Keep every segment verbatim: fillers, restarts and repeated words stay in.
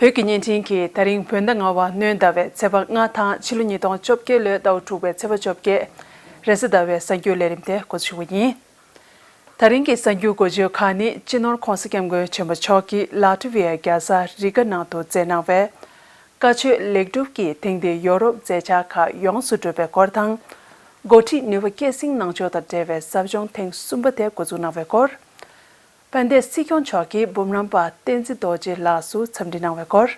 བོད་ཀྱི་བརྙན་འཕྲིན་གྱིས་ད་རིང་བོད་ཟླ་ལྔ་པ་སྣྲོན་ཟླ་བའི་ཚེས་པ་ལྔ་དང་ཕྱི་ལོ་ཉིས་སྟོང་བཅོ་བརྒྱད་ལོའི་ཟླ་བ་དྲུག་པའི་ཚེས་པ་བཅོ་བརྒྱད། རེས་གཟའ་ཟླ་བའི་གསར་འགྱུར་ལས་རིམ་དེ་འགོ་འཛུགས་ཞུ་བ་ཡིན། ད་རིང་གི་གསར་འགྱུར་འགོ་བརྗོད་ཁག་ནི། སྤྱི་ནོར་༸གོང་ས་༸སྐྱབས་མགོན་ཆེན་པོ་མཆོག་གིས་ལ་ཏི་ཝི་ཡའི་རྒྱལ་ས་རི་ག་ནང་དུ་མཛད་གནང་བའི་བཀའ་ཆོས་ལེགས་གྲུབ་ཀྱིས་དེང་འདིར་ཡོ་རོབ་མཛད་འཆར་ཁག་ཡོངས་སུ་གྲུབ་པའི་སྐོར་དང་། འགོ་ཁྲིད་ནུས་པ་སྐྱེད་སྲིང་གནང་ཕྱོགས་དང་འབྲེལ་བའི་ཟབ་སྦྱོང་ཐེངས་གསུམ་པ་དེ་འགོ་འཛུགས་གནང་བའི་སྐོར། དཔལ་ལྡན་སྲིད་སྐྱོང་མཆོག་གིས་འབུམ་རམས་པ་བསྟན་འཛིན་རྡོ་རྗེ་ལགས་སུ་འཚམས་འདྲི་གནང་བའི་སྐོར།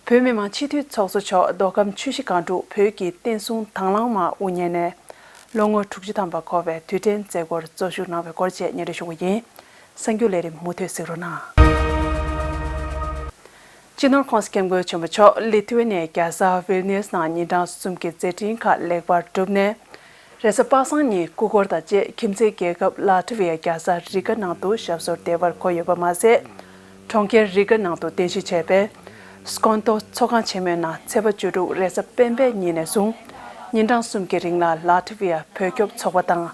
བོད་མི་མང་སྤྱི་འཐུས་ཚོགས་གཙོ་མཆོག་མདོ་ཁམས་ཆུ་བཞི་སྒང་དྲུག་བོད་ཀྱི་བསྟན་སྲུང་དྭང་བླངས་དམག་དབུ་བརྙེས་ནས་ལོ་ངོ་དྲུག་ཅུ་ཐམ་པ་འཁོར་བའི་དུས་དྲན་མཛད་སྒོར་གཙོ་བཞུགས་གནང་བའི་སྐོར་བཅས་སྙན་སྒྲོན་ཞུ་གི་ཡིན། གསར་འགྱུར་ལས་རིམ་མུ་མཐུད་གཟིགས་རོགས་གནང་། སྤྱི་ནོར་༸གོང་ས་༸སྐྱབས་མགོན་ཆེན་པོ་མཆོག་ལི་ཐུ་ཝེ་ནི་ཡའི་རྒྱལ་ས་ཝིལ་ནིས་ནང་ཉིན་གྲངས་གསུམ་གྱི་མཛད་འཕྲིན་ཁག་ལེགས་པར་གྲུབ་ནས། རེས་གཟའ་པ་སངས་ཉིན་སྐུ་འཁོར་དང་བཅས་ཁྱིམ་མཚེས་རྒྱལ་ཁབ་ལ་ཏི་ཝི་ཡའི་རྒྱལ་ས་རི་ག་ནང་དུ་ཞབས་སོར་བདེ་བར་འཁོད་ཡོད་པ་མ་ཟད། གྲོང་ཁྱེར་རི་ག་ནང་དུ་རྟེན་གཞི་བྱས་པའི་སྐོན་ཏོ་ཚོགས་ཁང་ཆེན་མོའི་ནང་ཚེས་པ་བཅུ་དྲུག་རེས་གཟའ་སྤེན་པའི་ཉིན་ནས་བཟུང་ཉིན་གྲངས་གསུམ་གྱི་རིང་ལ་ལ་ཏི་ཝི་ཡ་བོད་སྐྱོབ་ཚོགས་པ་དང་།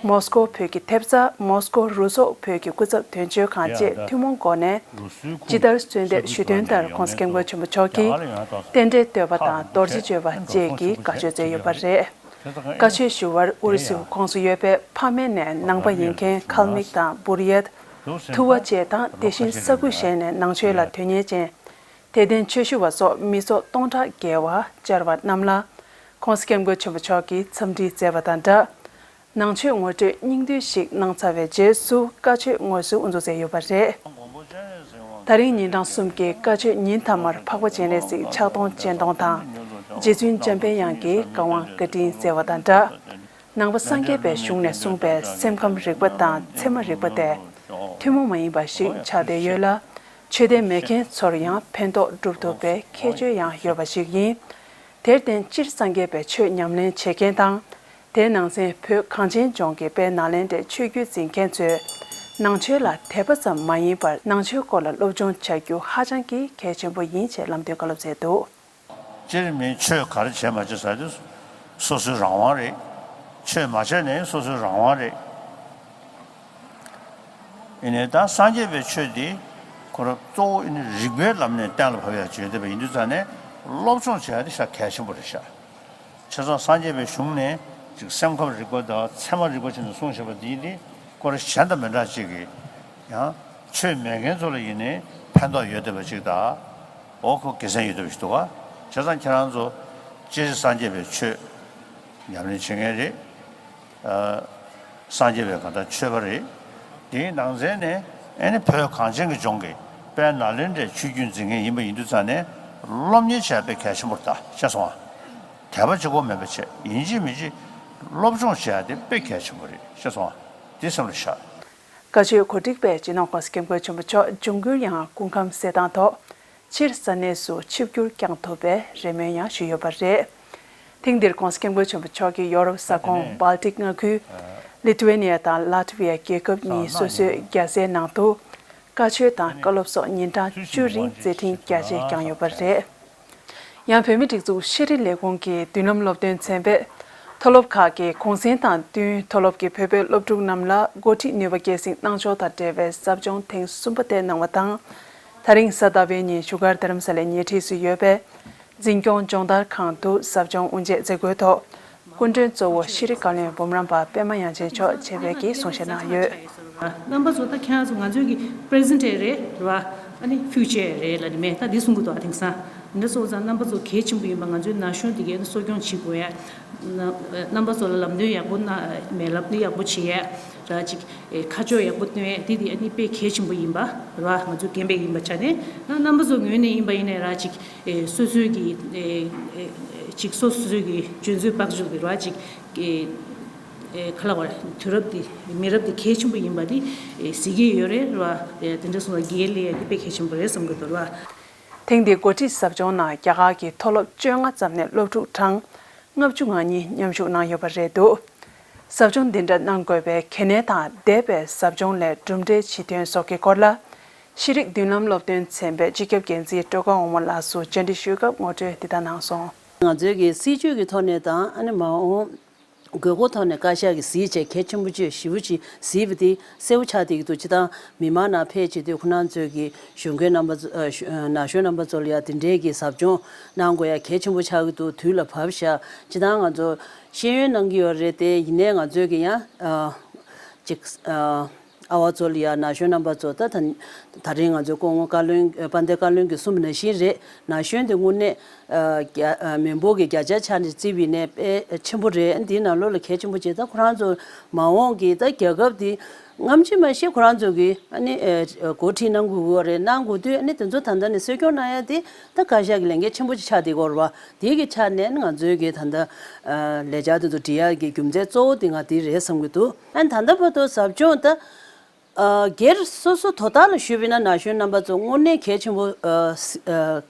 མོ་སྐོ་བོད་ཀྱི་ཐེབས་རྩ་མོ་སྐོ་རུ་ཚོགས་བོད་ཀྱི་སྐུ་ཚབ་དོན་གཅོད་ཁང་བཅས་ཐུན་མོང་སྒོ་ནས་ཇི་ལྟར་གསོལ་འདེབས་ཞུས་དོན་ལྟར་༸གོང་ས་༸སྐྱབས་མགོན་ཆེན་པོ་མཆོག་གིས་རྟེན་འབྲེལ་བསྟོད་པ་དང་རྡོ་རྗེ་གཅོད་པ་བཅས་ཀྱི་དགའ་ཆོས་མཛད་ཡོད་པ་རེད། བཀའ་ཆོས་ཞུ་བར་ཨུ་རུ་སུའི་ཁོངས་སུ་ཡོད་པའི་ཕ་མེས་ནས་ནང་པ་ཡིན་མཁན་ཁལ་མིག་དང་བུར་ཡད། ཐུ་ཝ་བཅས་དང་དེ་བཞིན་ས་ཁུལ་གཞན་ནས་ནང་ཆོས་ལ་དོན་གཉེར་ཅན། དད་ལྡན་ཆོས་ཞུ་བ་སོགས་མི་ཚོགས་སྟོང་ཕྲག་བརྒལ་བ་བཅར་བ་རྣམས་ལ། ༸གོང་ས་༸སྐྱབས་མགོན་ཆེན་པོ་མཆོག་གིས་འཚམས་འདྲི་མཛད་པ་དང་སྦྲགས། ནང་ཆོས་ངོ་སྤྲོད་སྙིང་བསྡུས་ཤིག་གནང་ཚར་བའི་རྗེས་སུ་བཀའ་ཆོས་དངོས་སུ་དབུ་འཛུགས་མཛད་ཡོད་པ་རེད། ད་རིང་ཉིན་གྲངས་གསུམ་གྱི་བཀའ་ཆོས་ཉིན་མཐའ་མར་འཕགས་པ་སྤྱན་རས་གཟིགས་ཕྱག་སྟོང་སྤྱན་སྟོང་དང་། རྗེ་བཙུན་འཇམ་དཔལ་དབྱངས་ཀྱི་བཀའ་དབང་བཀའ་དྲིན་སྩལ་བ་དང་སྦྲགས། ནང་པ་སངས་རྒྱས་པའི་གཞུང་ནས་གསུངས་པའི་སེམས་ཁམས་རིག་པ་དང་ཚད་མ་རིག་པ་དེ་ཐུན་མོང་མ་ཡིན་པ་ཞིག་ཆགས་བསྡད་ཡོད་ལ། ཆོས་ལྡན་མེད་མཁན་ཚོར་ཡང་ཕན་ཐོགས་སྒྲུབ་ཐུབ་པའི་ཁྱད་ཆོས་ཡང་ཡོད་པ་ཞིག་ཡིན། དེར་བརྟེན་སྤྱིར་སངས་རྒྱས་པའི་ཆོས་ཉམས་ལེན་བྱེད་མཁན་དང་། དེའི་ནང་ཚན་བོད་གངས་ཅན་ལྗོངས་ཀྱི་དཔལ་ནཱ་ལེནྡྲའི་ཆོས་བརྒྱུད་འཛིན་མཁན་ཚོས་ནང་ཆོས་ལ་དད་པ་ཙམ་མ་ཡིན་པར་ནང་ཆོས་སྐོར་ལ་སློབ་སྦྱོང་བྱ་རྒྱུ་ཧ་ཅང་གི་གལ་ཆེན་པོ་ཡིན་ཞེས་ལམ་སྟོན་བཀའ་སློབ་མཛད་འདུག། སྤྱིར་མིས་ཆོས་ག་རེ་བྱས་མ་བྱས་ཟེར་དུས་སོ་སོའི་རང་དབང་རེད། ཆོས་མ་བྱས་ནའི་སོ་སོའི་རང་དབང་རེད། ཡིན་ནའི་ད་སངས་རྒྱས་པའི་ཆོས་འདི་ཁོ་རང་གཙོ་བོ་ཡིན་ན་རིགས་པའི་ལམ་ནས་གཏན་ལ་ཕབ་ཡག་བྱེད་བསྡད་པ་ཡིན་དུས་ཙང་ནས་སློབ་སྦྱོང་བྱེད་ཡག་འདི་ཤ་གལ་ཆེན་པོ་རེད་ཤག། བྱས་ཙང་སངས་རྒྱས་པའི་གཞུང་ནས་ཅིག་སེམས་ཁམས་རིག་པ་དང་ཚད་མ་རིག་པ་བྱས་ནས་གསུངས་བཞག་པ་འདི་ནི་ཁོ་རང་གཞན་དང་མི་འདྲ་ཅིག་གིས་ཡང་ཆོས་མེད་མཁན་ཚོ་ལ་ཡིན་ནའི་ཕན་ཐོགས་ཡོད་བསྡད་པ་ཅིག་དང་། འོ་ཁོ་དགེ་མཚན་ཡོད་བསྡད་པ་ཞིག་འདུག་ག། བྱས་ཙང་ཁྱེད་རང་ཚོ་སྤྱིར་སངས་རྒྱས་པའི་ཆོས་ཉམས་ལེན་བྱེད་མཁན་རེད། ཨ། སངས་རྒྱས་པའི་གང་ལྟར་ཆོས་པ་རེད། དེའི་ནང་ཚན་ནས་ཨེ་ནི་བོད་གངས་ཅན་གྱི་ལྗོངས་ཀྱི་དཔལ་ནཱ་ལེནྡྲའི་ཆོས་བརྒྱུད་འཛིན་མཁན་ཡིན་པ་ཡིན་དུས་ཙང་ནས་སློབ་གཉེར་བྱས་དཔེ་གལ་ཆེན་པོ་རེད་ད། ཤེས་སོང་ང་། དད་པ་གཅིག་པོ་མིན་པ་བྱས་ཡིན་གཅིག་མིན་གཅིག་སློབ་སྦྱོང་བྱས་ཏེ་དཔེ་གལ་ཆེན་པོ་རེད། ཤེས་སོང་ང་། འདི་སེམས་ལ་བཞག། བཀའ་ཆོས་གོ་སྒྲིག་པས་སྤྱི་ནོར་༸གོང་ས་༸སྐྱབས་མགོན་ཆེན་པོ་མཆོག་འབྱུང་འགྱུར་ཡང་སྐུ་ཁམས་གསལ་ཐང་ཐོག་ཕྱིར་ས་གནས་སུ་ཆིབས་བསྒྱུར་བསྐྱང་ཐུབ་པའི་རེ་སྨོན་ཡང་ཞུས་ཡོད་པ་རེད། ཐེངས་འདིར་༸གོང་ས་༸སྐྱབས་མགོན་ཆེན་པོ་མཆོག་གིས་ཡོ་རོབ་ས་ཁོངས་སྦལ་ཏིག་མངའ་ཁུལ། ལི་ཐུ་ཝེ་ནི་ཡ་དང་ལ་ཏི་ཝི་ཡ་རྒྱལ་ཁབ་གཉིས་སོ་སོའི་རྒྱལ་སའི་ནང་དུ། བཀའ་ཆོས་དང་བཀའ་སློབ་སོགས་ཉིན་གྲངས་བཅུ་རིང་མཛད་འཕྲིན་རྒྱ་ཆེ་བསྐྱངས་ཡོད་པ་རེད། ཡང་བོད་མིའི་སྒྲིག་འཛུགས་ཤེས་རིག་ལས་ཁུངས་ཀྱི་མདུན་ལམ་སློབ་སྟོན་ཚན་པས། མཐོ་སློབ་ཁག་གི་གུང་སེང་དང་བསྟུན་མཐོ་སློབ་ཀྱི་བོད་པའི་སློབ་ཕྲུག་རྣམས་ལ་འགོ་ཁྲིད་ནུས་པ་སྐྱེད་སྲིང་གནང་ཕྱོགས་དང་འབྲེལ་བའི་ཟབ་སྦྱོང་ཐེངས་གསུམ་པ་དེ་གནང་བ་དང་། ད་རིང་གཟའ་ཟླ་བའི་ཉིན་བཞུགས་སྒར་རྡ་རམ་ས་ལའི་ཉེ་འཁྲིས་སུ་ཡོད་པའི་འཛིན་སྐྱོང་སྦྱོང་བརྡར་ཁང་དུ་ཟབ་སྦྱོང་དབུ་འབྱེད་མཛད་སྒོའི་ཐོག་སྐུ་མགྲོན་གཙོ་བོ་ཤེས་རིག་བཀའ་བློན་འབུམ་རམས་པ་པད་མ་དབྱངས་ཅན་མཆོག་ཆེད་ཕེབས་ཀྱིས་གསུང་བཤད་གནང་ཡོད། རྣམ་པ་ཚོ་ད་ཁྱེད་རང་ཚོ་ང་ཚོའི་གི་པི་རེ་ཛེན་ཊི་རེད་རེད་བ། ཨ་ནི་ཕིའུ་ཅར་རེད་ལབ་ནི་མེད། ད་འདི་གསུང་གི་འདུག་ཨ། དེང་སང་འདི་འདྲ་སོང་ཙང་རྣམ་པ་ཚོ་གལ་ཆེན་པོ་ཡིན་པ། ང་ཚོའི་ན་གཞོན་འདི་གའི་གསོ་སྐྱོང་བྱེད་དགོས་ཡ། རྣམ་པ་ཚོ་ལ་ལམ་སྟོན་ཡག་པོ་གནང་། མེད་ལབ་ནི་ཡག་པོ་བྱེད་ཡ་ར་ཅིག། ཁ་ཕྱོགས་ཡག་པོ་སྟོན་ཡ་དེ་དེ་ཨ་ནི་དཔེ་གལ་ཆེན་པོ་ཡིན་པ་རེད་བ། ང་ཚོ་རྒན་པ་ཡིན་པ་ཆ་ནས་ན་རྣམ་པ་ཚོ་ངོས་ནས་ཡིན་པ་ཡིན་ནའི་ར་ཅིག། སོ་སོའི་གི་ཅིག་སོ་སོ་སོའི་གི་འཇོན་ཚོད་དཔག་ཚོད་ཀྱི་ར་ཅིག། ཨེ། ཨེ། ཁ་ལག་བར་དུས་རབས་འདི་མི་རབས་འདི་གལ་ཆེན་པོ་ཡིན་པ་འདི་ཨེ་གཟིགས་ཀྱི་ཡོད་རེད་ར། ཨེ། དེ་འདྲ་སོང་ཙང་དགེ་རྒན་ལས་ཡ་འདི་དཔེ་གལ་ཆེན་པོ་རེད་བསམ་གྱི་འདུག་ར། ཐེངས་འདིའི་འགོ་ཁྲིད་ཟབ་སྦྱོང་ནང་རྒྱ་གར་གྱི་མཐོ་སློབ་བཅོ་ལྔ་ཙམ་ནས་སློབ་ཕྲུག་གྲངས་ལྔ་བཅུ་ང་གཉིས་མཉམ་ཞུགས་གནང་ཡོད་པ་རེད་འདུག། ཟབ་སྦྱོང་འདི་འདྲ་གནང་དགོས་པའི་གལ་གནད་དང་འདས་པའི་ཟབ་སྦྱོང་ལས་གྲུབ་འབྲས་ཇི་ཐོན་སོགས་ཀྱི་སྐོར་ལ། ཤེས་རིག་མདུན་ལམ་སློབ་སྟོན་ཚན་པའི་སྤྱི་ཁྱབ་འགན་འཛིན་སྒྲོལ་དཀར་དབང་མོ་ལགས་སུ་བཅར་འདྲི་ཞུས་སྐབས་ངོ་སྤྲོད་འདི་ལྟར་གནང་སོང་། ང་ཚོའི་གི་སྲིད་ཇུས་ཀྱི་ཐོག་ནས་དང་ཨ་ནི་མ་འོངས་ དགོས་མཁོ་ཐོག་ནས་བཀའ་ཤག་གིས་གཟིགས་བྱས་གལ་ཆེན་པོ་ཅིག་ཞེ་པོ་ཅིག་གཟིགས་པ་དེ་གསལ་པོ་ཆགས་བསྡད་ཀྱི་འདུག་སྤྱིར་བཏང་མི་མང་ནང་ཕེབས་བྱེད་དུས་ཁོ་རང་ཚོས་ཀྱི་གཞོན་སྐྱེས་རྣམ་པ་ཚོ་ཨ་ན་གཞོན་རྣམ་པ་ཚོ་ལ་ཡང་དེ་འདྲའི་གི་ཟབ་སྦྱོང་གནང་དགོས་ཡ་གལ་ཆེན་པོ་ཆགས་ཀྱི་འདུག་དུས་ལ་བབ་ཤག་སྤྱིར་བཏང་ང་ཚོ་ཤེས་ཡོན་གནང་གི་ཡོད་རེད་དེ། ཡིན་ནའི་ང་ཚོས་ཀྱི་ཡང་ཨ་ཅིག་ཨ་ཨ་བ་ཚོ་ལ་ཡང་ན་གཞོན་རྣམ་པ་ཚོ་ད་ད་ད་རིང་ང་ཚོའི་སྐུ་ངོ་བཀའ་བློན་དཔལ་ལྡན་བཀའ་བློན་གྱིས་གསུངས་པ་ནང་བཞིན་རེད། ན་གཞོན་དེ་དངོས་གནས་ཨ་རྒྱ་ཨ་མི་འབོར་གྱི་བརྒྱ་ཆ་ཆ་ནས་བརྩིས་པ་ཡིན་ནའི་དཔེ་ཆེན་པོ་རེད། འདིའི་ནང་ལོགས་ལ་གལ་ཆེན་པོ་བྱས་ད་ཁོ་རང་ཚོ་མ་འོངས་ཀྱི་ད་རྒྱལ་ཁབ་འདི་སྔ་ཕྱི་མ་ཤེས་ཁོ་རང་ཚོ་གིས་ཨ་ནི་ཨེ་འགོ་ཁྲིད་གནང་དགོས་ཀྱི་ཡོད་རེད། གནང་དགོས་དུས་ཨ་ནི་དེ་ཚོ་ད་ལྟ་ནས་གསོ་སྐྱོང་གནང་ཡ་དེ་ད་བཀའ་ཤག་གི་ལས་འགན་ཆེན་པོ་ཅིག་ཆགས་བསྡད་ཀྱི་ཡོད་རེད་བ། དེ་གི་ཆ་ནས་ཨ་ནི་ང་ཚོའི་གི་ད་ལྟ་ཨ་ལས་འཆར་དེ་ཚོ་སྒྲིག་ཡ་གི་རྒྱུ་མཚན་གཙོ་བོ་དེ་ང་དེ་རེད་བསམ་གྱི་འདུག་ཨ་ནི་ད་ལྟ་བར་དུ་ཟབ་སྦྱོང་ད་ཨ་སྒེར་སོ་སོ་དོ་བདག་ལ་ཞུས་པ་ཡིན་ན་ན་གཞོན་རྣམ་པ་ཚོ་དངོས་གནས་གལ་ཆེན་པོ་ཨ་སི་ཨ་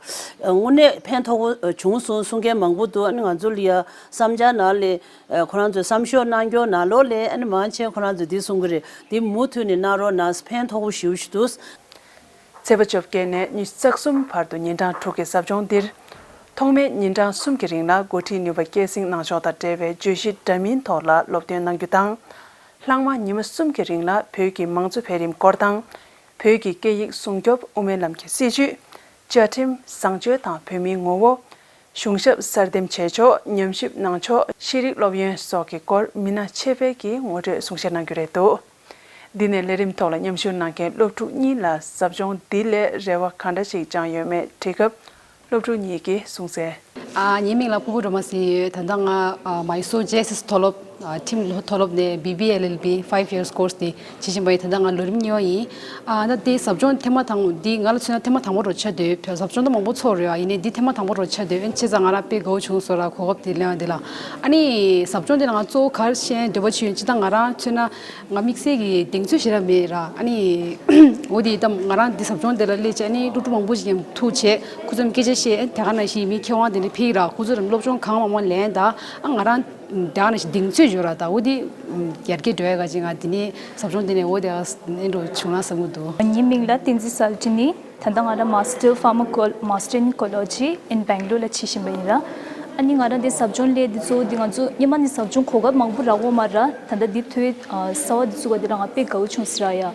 དངོས་གནས་ཕན་ཐོགས་པོ་བྱུང་སོང་གསུང་མཁན་མང་པོ་འདུག་ཨ་ནི་ང་ཚོ་ལ་ཡ་བསམ་འཆར་ནང་ལ་ཨ་ཁོ་རང་ཚོས་བསམ་ཤོག་གནང་སྐྱོར་ནང་ལོགས་ལ་ཨ་ནི་མང་ཆེ་ཁོ་རང་ཚོས་འདི་གསུང་གི་རེད། འདི་མུ་མཐུད་ནས་གནང་རོགས་གནང་། ཕན་ཐོགས་པོ་ཞེ་པོ་ཞིག་འདུག་ཚེས་པ་བཅོ་བརྒྱད་ནས་ཉི་ཤུ་རྩ་གསུམ་བར་དུ་ཉིན་གྲངས་དྲུག་གི་ཟབ་སྦྱོང་འདིར། ཐོག་མའི་ཉིན་གྲངས་གསུམ་གྱི་རིང་ལ་འགོ་ཁྲིད་ནུས་པ་སྐྱེད་སྲིང་གནང་ཕྱོགས་དང་འབྲེལ་བའི་བརྗོད་གཞི་འདྲ་མིན་ཐོག་ལ་སློབ་སྟོན་གནང་རྒྱུ་དང་། ལྷག་མ་ཉི་མ་གསུམ་གྱི་རིང་ལ་བོད་ཀྱི་མང་གཙོ་འཕེལ་རིམ་སྐོར་དང་། བོད་ཀྱི་སྐད་ཡིག་སྲུང་སྐྱོབ། དབུ་མའི་ལམ་གྱི་སྲིད་བྱུས། བཅའ་ཁྲིམས། བཟང་སྤྱོད་དང་བོད་མིའི་ངོ་བོ། གཞུང་ཞབས་གསར་འདེམས་བྱེད་ཕྱོགས། ཉམས་ཞིབ་གནང་ཕྱོགས། ཤེས་རིག་སློབ་ཡོན་སོགས་ཀྱི་སྐོར་མི་སྣ་ཆེ་བས་ཀྱིས་ངོ་སྤྲོད་གསུང་བཤད་གནང་རྒྱུ་རེད་འདུག་འདི་ནས་ལས་རིམ་ཐོག་ལ་མཉམ་ཞུགས་གནང་མཁན་སློབ་ཕྲུག་གཉིས་ལ་ཟབ་སྦྱོང་འདི་ལས་རེ་བ་ག་འདྲ་ཞིག་བཅངས་ཡོད་མེད་དྲིས་སྐབས། སློབ་ཕྲུག་གཉིས་ཀྱིས་གསུངས་གསལ། ཨ་ངའི་མིང་ལ་ཕུར་བུ་སྒྲོལ་མ་ཟེར་ཡོད། ད་ལྟ་ང་ཨ་མའི་སོ་ཇེ་ཨེས་ཨེས་མཐོ་སློབ་ཨ་ཁྲིམས་མཐོ་སློབ་ནས་བི་བི་ཨེལ་ཨེལ་བི་five years course དེ་བྱེད་བཞིན་པ་ཡིན། ད་ལྟ་ང་ལོ་རིམ་གཉིས་པ་ཡིན། ཨ་ད་དེ་ཟབ་སྦྱོང་ཐེངས་མ་དང་འདི་ང་ལ་མཚོན་ན་ཐེངས་མ་དང་པོ་རུ་ཆགས་འདུག་ཟབ་སྦྱོང་ད་མང་པོ་ཚོགས་རེད། ཨ་ཡིན་ནའི་འདི་ཐེངས་མ་དང་པོ་རུ་ཆགས་འདུག་ཨ་བྱས་ཙང་ང་རང་དཔེ་དགའ་བོ་བྱུང་སོང་ར། གོ་སྐབས་དེ་ལེན་པ་འདི་ལ། ཨ་ནི་ཟབ་སྦྱོང་དེ་ལ་ང་གཙོ་བོ་ག་རེ་ཤེས་འདོད་པ་ཅིག་ཡོད། སྤྱིར་བཏང་ང་རང་མཚོན་ན། ང་དམིགས་བསལ་གྱི་གདེང་ཚོད་ཞེ་དྲག་མེད་ར། ཨ་ནི་འོ་དེ་ད་ང་རང་འདི་ཟབ་སྦྱོང་དེ་ལ་སླེབས་བྱས་ཨ་ནི་སློབ་ཕྲུག་མང་པོ་ཞིག་མཉམ་ཐུག་བྱས་ཁོ་ཚོ་སྐད་ཆ་བཤད། ཨ་དེ་ག་ནང་བཞིན་མི་མཁས་དབང་དེ་འདྲ་ཕེབས་ར། ཁོ་ཚོ་རང་སློབ་སྦྱོང་གང་མང་མང་ལེན། ད་ཨ་ང་རང་དེ་ག་ནང་བཞིན་གདེང་ཚོད་ཡོད་ར། ད་འོ་དེ་ཡར་རྒྱས་འགྲོ་ཡ་ག་ཅིག་ང་དེ་ནས་ཟབ་སྦྱོང་དེ་ནས་འོ་དེ་ཨ་ཨེ་འགྲོ་བྱུང་ན་བསམ་གྱི་འདུག་ངའི་མིང་ལ་བསྟན་འཛིན་གསལ་སྒྲོན་ཡིན། ད་ལྟ་ང་རང་Master Pharmacol- Master in Ecology in Bangalore ལ་བྱེད་བཞིན་པ་ཡིན་ར། ཨ་ནི་ང་རང་འདི་ཟབ་སྦྱོང་སླེབས་འདི་གཙོ་བོ་འདི་ང་ཚོ་སྔོན་མ་ནས་ཟབ་སྦྱོང་གོ་སྐབས་མང་པོ་རག་གོ་མ་ར། ད་ལྟ་འདི་ཐོས་ཨ་གསར་བ་འདི་བཙུགས་པ་འདི་ར་ང་དཔེ་དགའ་བོ་བྱུང་སོང་ར་ཡ།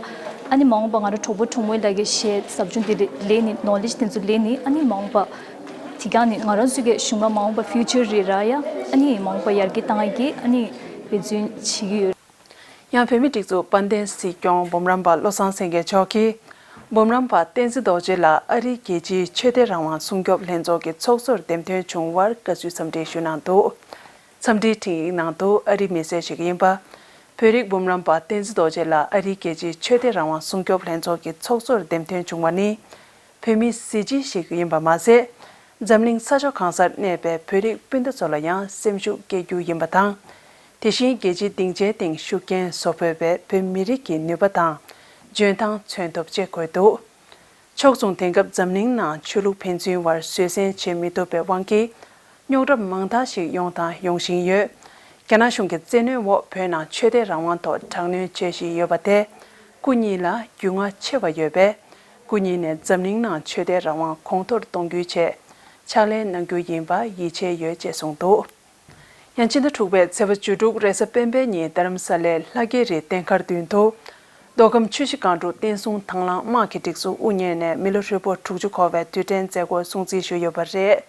ཨ་ནི་མ་འོངས་པ་ང་རང་གྲོགས་པོ་གྲོགས་མོ་ལ་གི་བཤད་ཟབ་སྦྱོང་འདི་ལེན་ནི་knowledge དེ་ཚོ་ལེན་ནི་ཨ་ནི་མ་འོངས་པ་དེ་ག་ནི་ང་རང་ཚོ་གི་གཞུང་ལ་མ་འོངས་པ་future རེད་ར་ཡ། ཨ་ནི་མ་འོངས་པ་ཡར་རྒྱས་བཏང་ཡ་གི་ཨ་ནི་འབད་བརྩོན་བྱེད་ཀྱི་ཡོད། ཡང་བོད་མིའི་སྒྲིག་འཛུགས་དཔལ་ལྡན་སྲིད་སྐྱོང་འབུམ་རམས་པ་བློ་བཟང་སེང་གེ་མཆོག་གིས། འབུམ་རམས་པ་བསྟན་འཛིན་རྡོ་རྗེ་ལགས་ཨ་རིའི་རྒྱལ་སྤྱིའི་ཆོས་དད་རང་དབང་སྲུང་སྐྱོབ་ལྷན་ཚོགས་ཀྱི་ཚོགས་གཙོར་འདེམས་ཐོན་བྱུང་བར་དགའ་བསུའི་འཚམས་འདྲི་ཞུས་གནང་འདུག་འཚམས་འདྲིའི་འཕྲིན་ཡིག་ནང་དུ་ཨ་རིའི་མི་སེར་ཞིག་ཡིན་པ། བོད་རིགས་འབུམ་རམས་པ་བསྟན་འཛིན་རྡོ་རྗེ་ལགས་ཨ་རིའི་རྒྱལ་སྤྱིའི་ཆོས་དད་རང་དབང་སྲུང་སྐྱོབ་ལྷན་ཚོགས་ཀྱི་ཚོགས་གཙོར་འདེམས་ཐོན་བྱུང་བ་ནི། བོད་མིའི་གཟི་བརྗིད་ཞིག་ཡིན་པ་མ་ཟད། འཛམ་གླིང་ས་ཕྱོགས་གང་སར་གནས་པའི་བོད་རིགས་སྤུན་ཟླ་ཚོ་ལ་ཡང་སེམས་ཤུགས་སྐྱེད་རྒྱུ་ཡིན་པ་དང་། དེ་བཞིན་རྒྱལ་སྤྱིའི་སྡིངས་ཆའི་སྟེང་ཤུགས་རྐྱེན་བཟོ་ཕོད་པའི་བོད་མི་རིགས་ཀྱི་ནུས་པ་དང་། འཇོན་ཐང་མཚོན་ཐུབ་ཅེས་འཁོད་འདུག་ཕྱོགས་མཚུངས་དེང་སྐབས་འཛམ་གླིང་ནང་ཆོས་ལུགས་ཕན་ཚུན་བར་བཟོད་བསྲན་བྱེད་མི་ཐུབ་པའི་དབང་གིས། རྙོག་དྲ་མང་དག་ཞིག་ཡོང་དང་ཡོང་བཞིན་ཡོད། རྒྱ་ནག་གཞུང་གི་བཙན་གནོན་འོག་བོད་ནང་ཆོས་དད་རང་དབང་ཐོག་དྲག་གནོན་བྱེད་བཞིན་ཡོད་པ་དེ། སྐུ་ཉིད་ལ་རྒྱུས་མངའ་ཆེ་བ་ཡོད་པས། སྐུ་ཉིད་ནས་འཛམ་གླིང་ནང་ཆོས་དད་རང་དབང་གོང་མཐོར་གཏོང་རྒྱུའི་ཆེད་ཕྱག་ལས་གནང་རྒྱུ་ཡིན་པ་ཡིད་ཆེས་ཡོད་ཅེས་གསུངས་འདུག་ཡང་ཕྱི་ཟླ་དྲུག་པའི་ཚེས་པ་བཅུ་དྲུག་རེས་གཟའ་སྤེན་པའི་ཉིན་རྡ་རམ་ས་ལའི་ལྷ་རྒྱལ་རིའི་རྟེན་མཁར་མདུན་དུ། མདོ་ཁམས་ཆུ་བཞི་སྒང་དྲུག་བསྟན་སྲུང་དང་བླངས་དམག་གི་སྒྲིག་འཛུགས་དབུ་བརྙེས་ནས་མི་ལོ་ཧྲིལ་པོ་དྲུག་ཅུ་འཁོར་བའི་དུས་དྲན་མཛད་སྒོ་སྲུང་བརྩི་ཞུས་ཡོད་པ་རེད།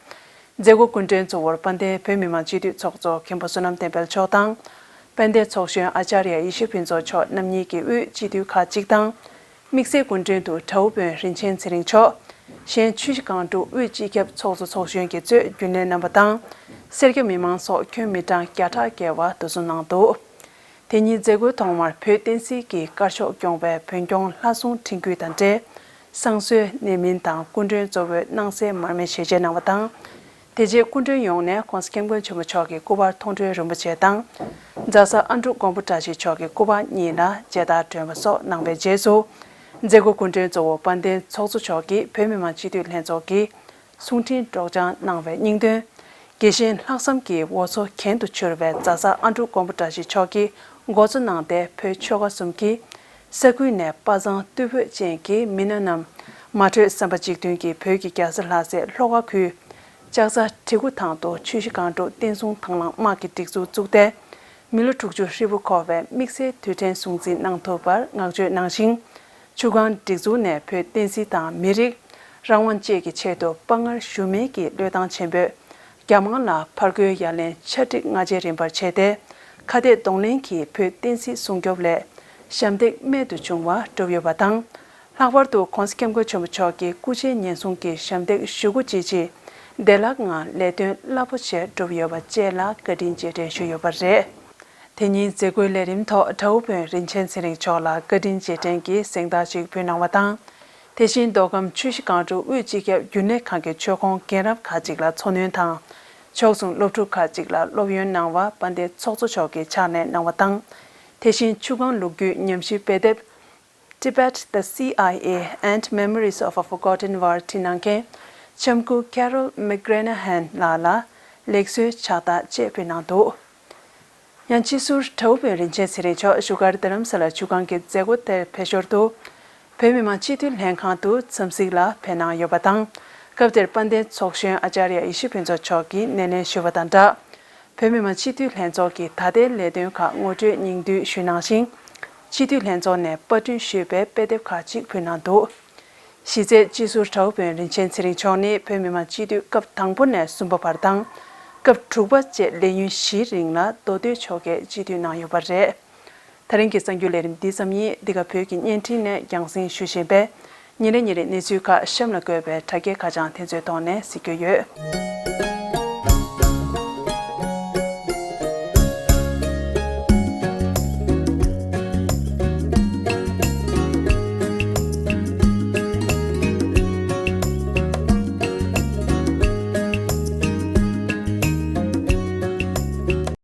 མཛད་སྒོ་སྐུ་མགྲོན་གཙོ་བོར་དཔལ་ལྡན་བོད་མི་མང་སྤྱི་འཐུས་ཚོགས་གཙོ་མཁན་པོ་བསོད་ནམས་བསྟན་འཕེལ་མཆོག་དང་། དཔལ་ལྡན་ཚོགས་གཞོན་ཨ་ཅཱརྱ་ཡེ་ཤེས་ཕུན་ཚོགས་མཆོག་རྣམ་གཉིས་ཀྱིས་དབུས་སྤྱི་འཐུས་ཁག་ཅིག་དང་། དམིགས་བསལ་སྐུ་མགྲོན་དུ་དགྲ་བོ་དཔོན་རིན་ཆེན་ཚེ་རིང་མཆོག་གཞན་ཆུ་བཞི་སྒང་དྲུག་དབུས་སྤྱི་ཁྱབ་ཚོགས་གཙོ་ཚོགས་གཞོན་གྱིས་གཙོས་རྒྱུན་ལས་རྣམ་པ་དང་། སེར་སྐྱ་མི་མང་སོགས་ཁྱོན་མི་གྲངས་བརྒྱ་ཕྲག་བརྒལ་བ་འདུ་འཛོམས་གནང་འདུག་དེ་ཉིན་མཛད་སྒོའི་ཐོག་མར་བོད་བསྟན་སྲིད་ཀྱི་དཀར་ཕྱོགས་སྐྱོང་བའི་བོད་སྐྱོང་ལྷ་སྲུང་ཁྲིམས་བཀོད་དང་འབྲེལ། བསང་གསོལ་གནད་སྨིན་དང་སྐུ་མགྲོན་གཙོ་བོས་སྣང་གསལ་མར་མེ་ཞལ་འབྱེད་གནང་བ་དང་། དེ་རྗེས་སྐུ་མགྲོན་ཡོངས་ནས་༸གོང་ས་༸སྐྱབས་མགོན་ཆེན་པོ་མཆོག་གི་སྐུ་པར་མཐོང་གྲོལ་རིན་པོ་ཆེ་དང་། རྫ་ས་ཨ་འབྲུག་མགོན་པོ་བཀྲ་ཤིས་མཆོག་གི་སྐུ་པར་གཉིས་ལ་མཇལ་དར་སྒྲོན་པ་སོགས་གནང་བའི་རྗེས་སུ། མཛད་སྒོའི་སྐུ་མགྲོན་གཙོ་བོ་དཔལ་ལྡན་ཚོགས་གཙོ་མཆོག་གིས་བོད་མི་མང་སྤྱི་འཐུས་ལྷན་ཚོགས་ཀྱི་གསུང་འཕྲིན་སྒྲོག་སྦྱང་གནང་བའི་སྙིང་དོན། དགེ་བཤེས་ལྷག་བསམ་གྱི་འོ་མཚོ་གྱེན་དུ་འཕྱུར་བའི་རྫ་ས་ཨ་འབྲུག་མགོན་པོ་བཀྲ་ཤིས་མཆོག་གིས་འགོ་གཙོ་གནང་སྟེ་བོད་ཆོལ་ཁ་གསུམ་གྱི་ས་ཁུལ་ནས་དཔའ་མཛངས་རྟུལ་ཕོད་ཅན་གྱི་མི་སྣ་རྣམས་མ་གྲོས་བསམ་པ་གཅིག་མཐུན་གྱིས་བོད་ཀྱི་རྒྱལ་ས་ལྷ་སའི་ལྷོ་ཁ་ཁུལ་ལྕགས་རྩ་གྲི་གུ་ཐང་དུ་ཆུ་བཞི་སྒང་དྲུག་བསྟན་སྲུང་དང་བླངས་དམག་གི་སྒྲིག་འཛུགས་བཙུགས་ཏེ། མི་ལོ་དྲུག་ཅུ་ཧྲིལ་པོ་འཁོར་བའི་དམིགས་བསལ་དུས་དྲན་སྲུང་བརྩི་གནང་ཐུབ་པར་བསྔགས་བརྗོད་གནང་ཞིང་། ཆུ་སྒང་སྒྲིག་འཛུགས་ནས་བོད་བསྟན་སྲིད་དང་མི་རིགས་རང་དབང་བཅས་ཀྱི་ཆེད་དུ་དཔའ་ངར་ཞུམ་མེད་ཀྱི་བློས་བཏང་ཆེན་པོས་རྒྱ་དམག་ལ་ཕར་རྒོལ་ཡ་ལན་ཆ་འགྲིག་སྔ་རྗེས་རིམ་པར་བྱས་ཏེ། ཁ་གཏད་གདོང་ལེན་གྱིས་བོད་བསྟན་སྲིད་སྲུང་སྐྱོབ་སླད་ཞབས་འདེགས་རྨད་དུ་བྱུང་བ་བསྒྲུབས་ཡོད་པ་དང་། ལྷག་པར་དུ་༸གོང་ས་༸སྐྱབས་མགོན་ཆེན་པོ་མཆོག་གི་སྐུ་ཕྱྭའི་ཉེན་སྲུང་གི་ཞབས་འདེགས་ཞུ་སྒོ་ཅི་ཆེ་བདེ་བླག་ངང་ལས་དོན་རླབས་པོ་ཆེ་བསྒྲུབས་ཡོད་པ་བཅས་ལ་བཀའ་དྲིན་རྗེས་དྲན་ཞུས་ཡོད་པ་རེད། དེ་ཉིན་མཛད་སྒོའི་ལས་རིམ་ཐོག་དགྲ་བོ་དཔོན་རིན་ཆེན་ཚེ་རིང་མཆོག་ལ་བཀའ་དྲིན་རྗེས་དྲན་གྱི་གཟེངས་རྟགས་ཤིག་ཕུལ་གནང་བ་དང་། དེ་བཞིན་མདོ་ཁམས་ཆུ་བཞི་སྒང་དྲུག་དབུས་སྤྱི་ཁྱབ་རྒྱུན་ལས་ཁང་གི་ཆོས་ཁོངས་རྒན་རབས་ཁག་ཅིག་ལ་འཚོ་སྣོན་དང་། ཕྱོགས་མཚུངས་སློབ་ཕྲུག་ཁག་ཅིག་ལ་སློབ་ཡོན་གནང་བ་དཔལ་ལྡན་ཚོགས་གཙོ་མཆོག་གི་ཕྱག་ནས་གནང་བ་དང་། དེ་བཞིན་ཆུ་སྒང་ལོ་རྒྱུས་ཉམས་ཞིབ་དཔེ་དེབ། Tibet, the Sea I A and Memories of a Forgotten War བྲིས་གནང་མཁན་ལྕམ་སྐུ་Carol McGranahan ལགས་ལ་ལེགས་གསོལ་ཕྱག་རྟགས་བཅས་ཕུལ་གནང་འདུག་ཡང་སྤྱི་ཟུར་དགྲ་བོ་དཔོན་རིན་ཆེན་ཚེ་རིང་མཆོག་བཞུགས་སྒར་རྡ་རམ་ས་ལ་ཆུ་སྒང་གི་མཛད་སྒོ་དེར་ཕེབས་ཞོར་དུ། བོད་མི་མང་སྤྱི་འཐུས་ལྷན་ཁང་དུ་འཚམས་གཟིགས་ལ་ཕེབས་གནང་ཡོད་པ་དང་། སྐབས་དེར་དཔལ་ལྡན་ཚོགས་གཞོན་ཨ་ཅཱརྱ་ཡེ་ཤེས་ཕུན་ཚོགས་མཆོག་གིས་སྣེ་ལེན་ཞུས་པ་དང་སྦྲགས། བོད་མི་མང་སྤྱི་འཐུས་ལྷན་ཚོགས་ཀྱི་ད་ལྟའི་ལས་དོན་ཁག་ངོ་སྤྲོད་སྙིང་བསྡུས་ཞུས་གནང་ཞིང་། སྤྱི་འཐུས་ལྷན་ཚོགས་ནས་པར་སྐྲུན་ཞུས་པའི་དཔེ་དེབ་ཁག་ཅིག་ཕུལ་གནང་འདུག་གཞི་རྩའི་སྤྱི་ཟུར་དགྲ་བོ་དཔོན་རིན་ཆེན་ཚེ་རིང་མཆོག་ནི་བོད་མི་མང་སྤྱི་འཐུས་སྐབས་དང་པོ་ནས་གསུམ་པ་བར་དང་། སྐབས་དྲུག་པ་བཅས་ལས་ཡུན་བཞིའི་རིང་ལ་མདོ་སྟོད་ཕྱོགས་ཀྱི་སྤྱི་འཐུས་གནང་ཡོད་པ་རེད། ད་རིང་གི་གསར་འགྱུར་ལས་རིམ་འདི་ཙམ་ཡིན། འདི་ག་བོད་ཀྱི་བརྙན་འཕྲིན་ནས་རྒྱང་སྲིང་ཞུ་བཞིན་པས། ཉིན་རེ་ཉིན་རེ་གནས་ཚུལ་ཁག་གཤམ་ལ་བཀོད་པའི་དྲ་རྒྱའི་ཁ་བྱང་དེ་ཚོའི་ཐོག་ནས་གཟིགས་རྒྱུ་ཡོད།